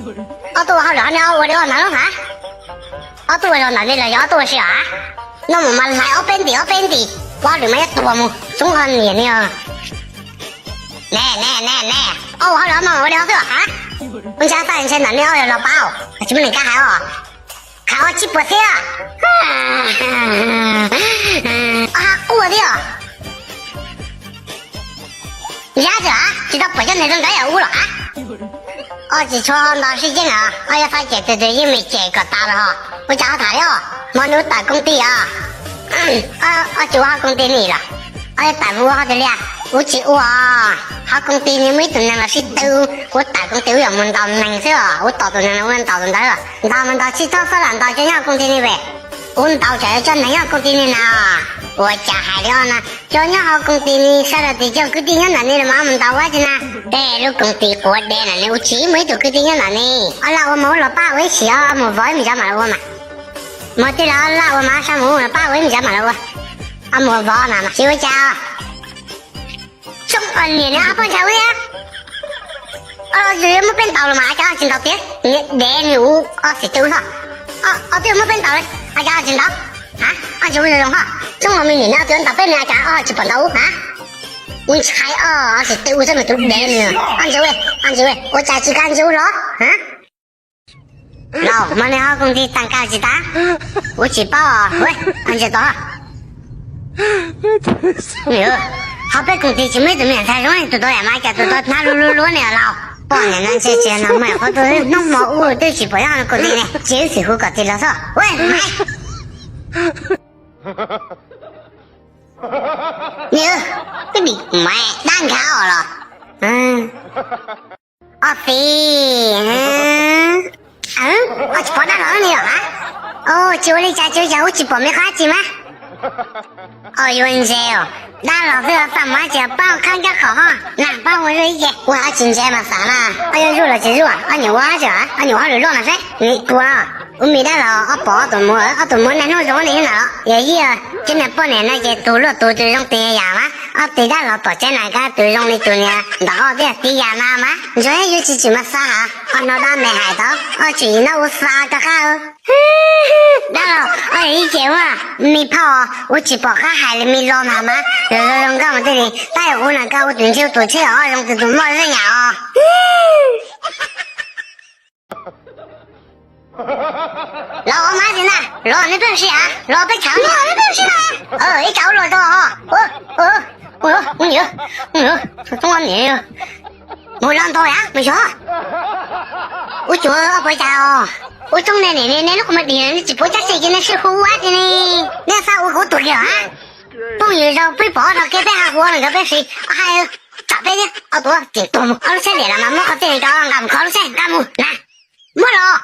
Ob tug ua hauj lwm hov nej ob ua li ua ntawd lub hav? Ob tug ua zaum ntawm li los yog ob tug ua si os? Noj mus mas hlais ob peb ntim ob peb ntim, ua hauj lwm mas yuav tuag mus txob ho niam ni. Ne ne ne ne, ob ua hauj lwm ob no ua li ob xwb os hav? Ua ntshai tag ntshe ntawm nej ob yog los pab, tsis muaj neeg kab hais os. Khav ob tsis puas thiab. Ob hab quaj thiab os. Yab tsis tau pom cov neeg zoo nkauj yam ub los hav? Ob tsis tshua ho nto sib ceeb os, ob yuav fab cem tus twg yeej meem cem kom tas los ho. Ua cas ho tham li os? Hmo no ub tawm koom ti os. Ob tsis ua hauj koom ti ni los? Ob yuav tawm mus ua hauj twg li? Ub tsis ua. Hauj koom ti ni muaj ib tug neeg los sib tw, ub tawm koom ti ub yuav mus ntaus neeg xwb os, ub tos tus neeg los ub ntaus tus ntawd. Ntaus mas ntaus tsis txhob fab lam ntaus cov nyob hauj koom ti ni ve. Ub ntaus tsam cov neeg nyob hauj koom ti ni na. Ua cas hais li os na, cov nyob hauj koom ti ni sawv daws twb cov kwv tij nyob ntawm ni los mas mus ntaus ua tsi na. Tej lub koom ti quav deb na ne ub tsis muaj ib tug kwv tij nyob ntawm ni. Ob laj ua mas ub los pab ua ib sim os, mus vov ib me cov mam los ua mas. Mus tij laug, ob laj ua mas sab mus ub los pab ua ib me cov mam los ua. Ob mus vov mas mas tsis ua cas. Tsob niam ne ob poj ntshai ub thiab. Ob tug yuav muab peb ntaus los mas cov tsis ntaus tiag, niag dev nws ub ob xim tw ub txhob. Ob tug yuav muab peb ntaus li, cov tsis ntaus. Ab ntsis ub zoo zoo ho, tsob los me niam ne ob tug yuav ntaus peb ne cas ob tsis pom ntaus ub hav? Ub ntshai ob xim tw ub txhob nws tus dev nws. Ab ntsis ub, ab ntsis ub ua cas tsis kab ntsis ub los hav? Los mas nej hauj koom ti tag kawg tsis tas? Kuv tsis paub. Ntsia tod, ho peb koom ti tsis muaj ib tug me nyuam ntxhais zoo li tus tod yam mas cas tus tod hnab lub lub luab ne laus. Poj niam no ntshe tsis no muaj qhov twg hnub hmo ub twb tsis pom nyob koom ti ne, tsis wb xim hu kom tis los xwb. Nws, twb dim mas dab nkhav os los. Ob txiv, koj tsis pom dab laug ni los? Tsis ua li cas, tsis ua li cas, kuv tsis pom me qhov tsi mas. Koj yuav ntse os, dab laug twb xa mus tsis pab qhab ncaj qhov ho na, pab ua zuj ib ce. Ua ob tsis ntse mas xav na, koj yuav zuj los tsis zuj, koj nyuam ua tsi, koj nyuam ua hauj lwm luaj mas seb nws tua. Ub me dab laug, koj pom ob tug muam, ob tug muam niaj hnub zoo li na, yog ib yam cov niag poj niam no ces tus luaj tus twg zoo tis yam mas, ob tug dab laug pom tseeb na, kab tus zoo li tus niag ntawm koj thiab tis yam na mas, ntsuag yuav tsis tsim mas xav hais, koj hnov dab me hais tau, koj tseem nyob ua xav rov qab. Dab laug, koj yog ib ce ua me phauj, kuv tsis pom qab hais li me lo na mas, zoo zoo nkauj mas thiaj li, tab yog kuv na koj ua tus ntsej tus tsheb os, zoo tus tus moj zeej yam os. Los ua mas tis na, los neb peb ua si a, los peb tsam, los neb peb ua si na. Ib tsam ua luaj tau ho. Mus los ntau a, mus xyov. Ua cuav puas cas os? Ua tsooj ne, nej lub qhov muag dim, nej tsis pub cab xej ces nej sib hu ua dab tsi ne? Nej xav ua kuv tus kiag a? Phooj ywg zoo peb pom rau kev peb ha hu nkawd peb si, hais tsam peb thiab ob tuav tseem tuag mus, ob lub tsheb liam los mas muab qhov txij rau nqa mus kho lub tsheb nqa mus na. Muab los.